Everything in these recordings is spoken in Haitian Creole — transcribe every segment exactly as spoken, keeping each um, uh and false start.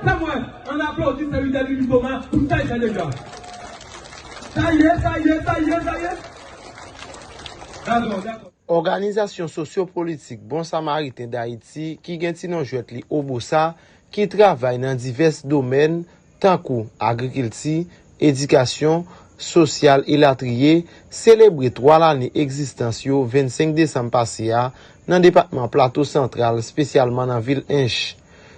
Fè mwen, ann aplodi sèvitè Bibi Toma pou sa l fè deja. Sa ye, sa ye, sa ye, sa ye. Dakò, dakò. Òganizasyon sosyopolitik Bon Samariten Dayiti, ki gen ti non jwèt li Obosa, ki travay nan divès domèn, tankou agrikilti, edikasyon, sosyal, elatriye, selebre twa lane egzistans yo vennsenk desanm pase a nan depatman Plato Santral, espesyalman nan vil Ench.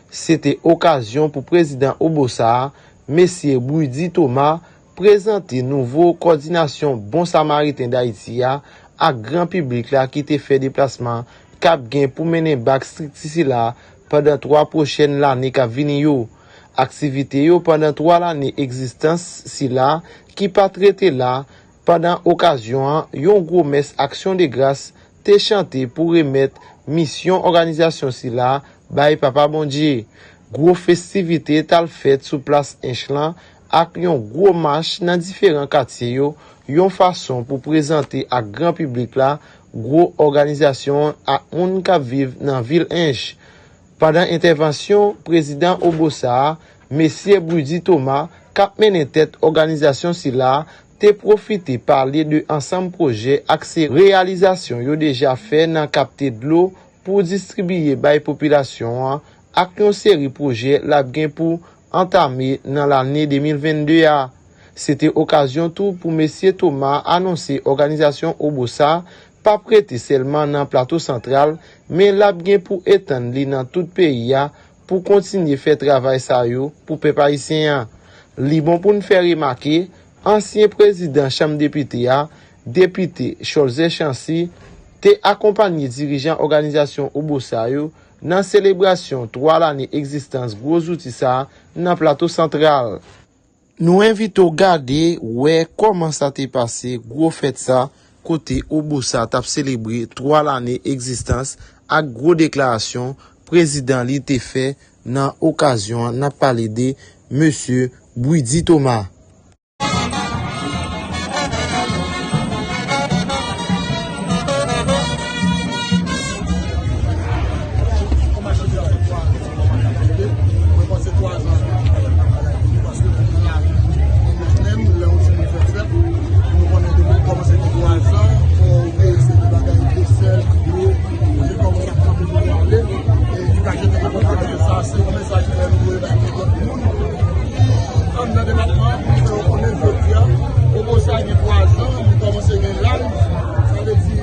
Se te okazyon pou prezidan Obosa a, mesye Brudy Thomas, prezante nouvo kòdinasyon Bon Samariten Dayiti a ak gran piblik la ki te fè deplasman k ap gen pou mennen bak estrikti sila pandan twa pwochèn lane k ap vini yo. Aktivite yo pandan twa lane egzistans sila ki pa t rete la, pandan okazyon an, yon gwo mès aksyon de gras te chante pou remèt misyon òganizasyon sila bay Papa Bondye. Gwo festivite t al fèt sou plas Ench lan ak yon gwo mach nan diferan katye yo, yon fason pou prezante ak gran piblik la gwo òganizasyon an ak moun k ap viv nan vil Ench. Pandan entèvansyon prezidan Obosa a, mesye Brudy Thomas, k ap mennen tèt òganizasyon sila a, te pwofite pale de ansanm pwojè ak se reyalizasyon yo deja fè nan kapte dlo pou distribiye bay popilasyon an ak yon seri pwojè l ap gen pou antame nan lane de mil vennde a. Se te okazyon tou pou mesye Thomas anonse òganizasyon Obosa p ap rete sèlman nan Plato Santral, men l ap gen pou etann li nan tout peyi a pou kontinye fè travay sa yo pou pèp ayisyen an. Li bon pou n fè remake, ansyen prezidan Chanm Depite a, Depite Cholzè Chancy, te akonpanye dirijan òganizasyon Obosa yo nan selebrasyon twa lane egzistans gwo zouti sa a nan Plato Santral. Nou envite w gade, wè kòman sa te pase, gwo fèt sa, kote Obosa t ap selebre twa lane egzistans ak gwo deklarasyon prezidan li te fè nan okazyon an. N ap pale de mesye Brudy Thomas. Mwen panse twa zan, paske menm lè yon timoun fèk fèt, nou konnen depi l kòmanse gen twa zan, fò w veye se de bagay de sèl, dlo, li kòmanse ap kanpe kote l vle, e li pa jete kote l vle. Sa se yon mesaj ke nou voye bay tout lòt moun anndan depatman an, pou fè yo konnen jodi a, Obosa gen twa zan, li kòmanse gen laj, sa vle di,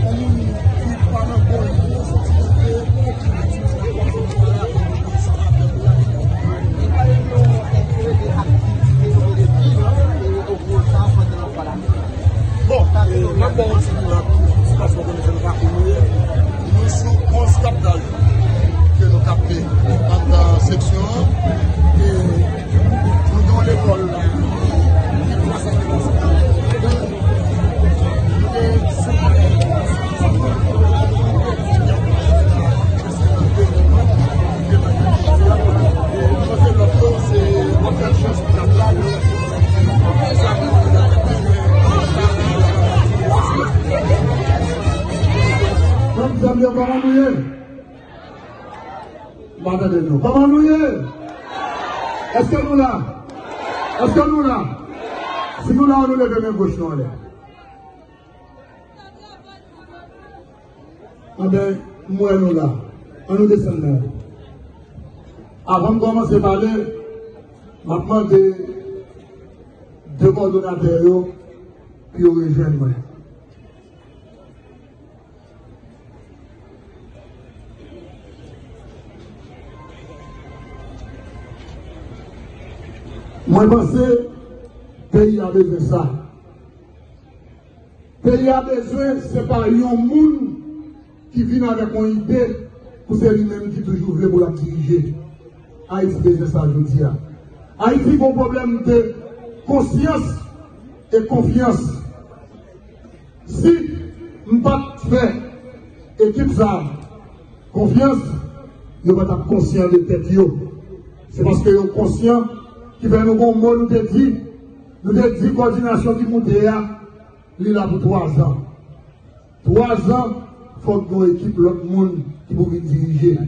yon moun ki pa nan bon liy, yon soti nan Bon, e, m ap ba w yon ti kou la, ti paspò konnen se nan pakou nou ye. Nou sou onz kaptaj ke nou kapte anndan seksyon an. E, nou gen yon lekòl la. Kòman nou ye? M pa tande nou. Kòman nou ye? Èske nou la? Èske nou la? Si nou la, nou leve men goch nou anlè. Anben, m wè nou la. Ann nou desann la. Avan m kòmanse pale, m ap mande de kòdonatè yo pou yo rejwenn mwen. Mwen panse peyi a bezwen sa. Peyi a bezwen, se pa yon moun ki vin avèk yon ide pou se li menm ki toujou vle pou l ap dirije. Ayiti bezwen sa jodi a. Ayiti gon pwoblèm de konsyans e konfyans. Si m pa t fè ekip sa a konfyans, yo pa t ap konsyan de tèt yo. Se paske yo konsyan ki fè nou gon mo nou te di, nou te di kòdinasyon ki moute a, li la pou twa zan. Twa zan, fòk gen yon ekip lòt moun ki pou vin dirije.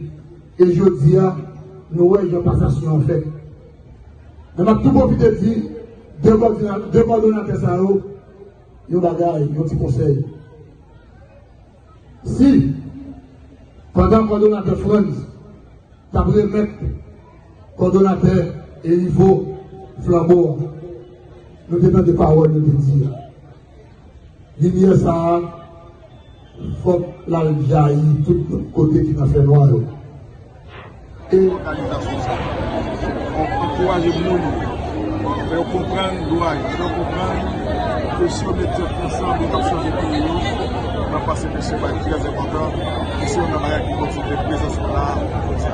E jodi a, Nou wè jan pasasyon an fèt. Men m ap tou pwofite di de kòdina-, de kòdonatè sa yo yon bagay, yon ti konsèy. Si, pandan kòdonatè Frantz t ap remèt kòdonatè Erivo flanbo a, nou te tande pawòl yo te di a. Limyè sa a, fòk l al jayi tout kote ki nan fènwa yo. E òganizasyon sa a, ankouraje moun, fè yo konprann dwa yo, fè yo konprann ke si yo met tèt ansanm, yo kab chanje peyi yo, nan pase mesye bay trè enpòtan, e se youn nan bagay ki kontinye prezans mwen la, konsa.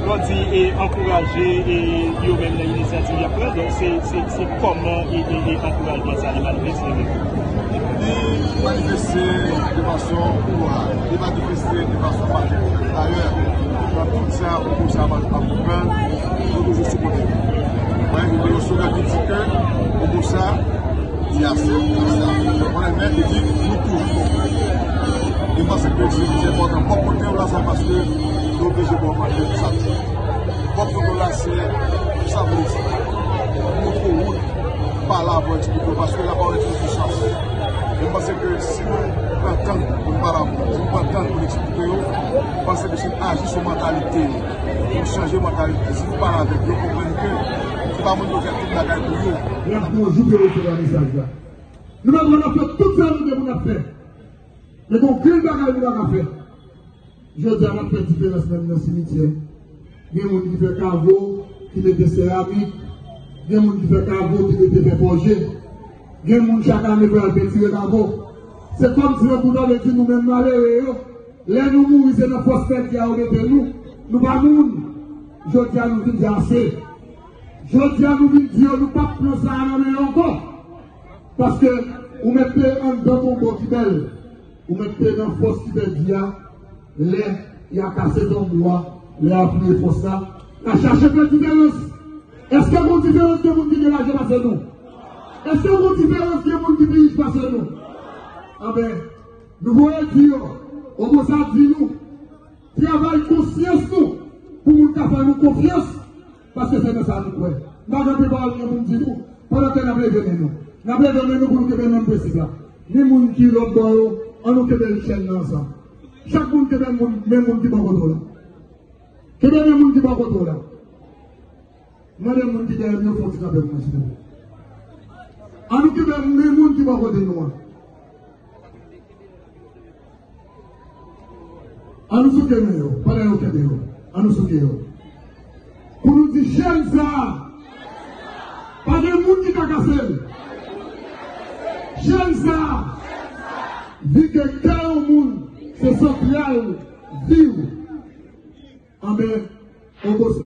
Lè w di e ankouraje e yo menm nan inisyativ y ap pran, donk se, se, se kòman e, e, e ankourajman sa li manifeste menm? Li manifeste de fason kouraj, li manifeste de fason patènal. Dayè, nan tout sa, Ogo sa ap, ap pran, nou toujou sou kote. Mwen, nou gen yon slogan ki di ke Ogo sa, di ase, ase. Mwen, men, li di, nou toujou konprann. E m panse ke se, se enpòtan. Bò kote w la, se paske nou oblije ba w manje pou sa. Bò kote w la, se sa vle di. Montre wout, pale avè w, eksplike w, paske la pawòl se pisans. E m panse ke si nou pran tan pou nou pale avè w, si nou pran tan pou nou eksplike yo, m panse ke si nou aji sou mantalite yo, nou chanje mantalite, si nou pale avèk yo, konprann ke se pa moun yo fè tout bagay pou yo. N ap gen yon jou pou yo resevwa mesaj la. Nou pa dwe nan fè tout sa nou gen pou n ap fè. Men gen anpil bagay nou pa ka fè. Jodi a, n ap fè diferans menm nan simityè. Gen moun ki fè kavo, ki mete seramik. Gen moun ki fè kavo, ki mete fè fòje. Gen moun chak ane pou y al pentire kavo. Se kòmsi nan bout an vle di nou menm malere yo. Lè nou mouri, se nan fòs pèdi a yo mete nou. Nou pa moun. Jodi a, nou vin di ase. Jodi a, nou vin di yo, nou p ap pran sa a nan men yo ankò. Paske ou mete anndan tonbo ki bèl. Ou mèt te nan fòs ki pèdi a, lè y a kase tonbo a, lè y a fouye fòs la, n a chache fè diferans. Èske gon diferans gen moun ki gen lajan pase nou? Èske gon diferans gen moun ki pi rich pase nou? Anben, nou voye di yo, Ogo sa di nou, travay konsyans nou, pou moun ka fè nou konfyans, paske se nan sa nou kwè. M pa gen anpil pawòl gen pou m di nou, pandan ke n ap leve men nou. N ap leve men nou pou nou kenbe menm prensip la. Ni moun ki lòt bò yo, an nou kenbe chèn nan ansanm. Chak moun kenbe moun, men moun ki bò kote w la. Kenbe men moun ki bò kote w la. Mande moun ki dèyè m yo fè yon ti kanpe pou mwen, silvouplè. An nou kenbe men moun ki bò kote nou an. An nou souke men yo, pandan yo kenbe yo. An nou souke yo. Pou nou di, chèn sa a, pa gen moun ki ka kase l. Chèn sa a, vi ke kè yon moun, se santral vi w. Anben, Ogo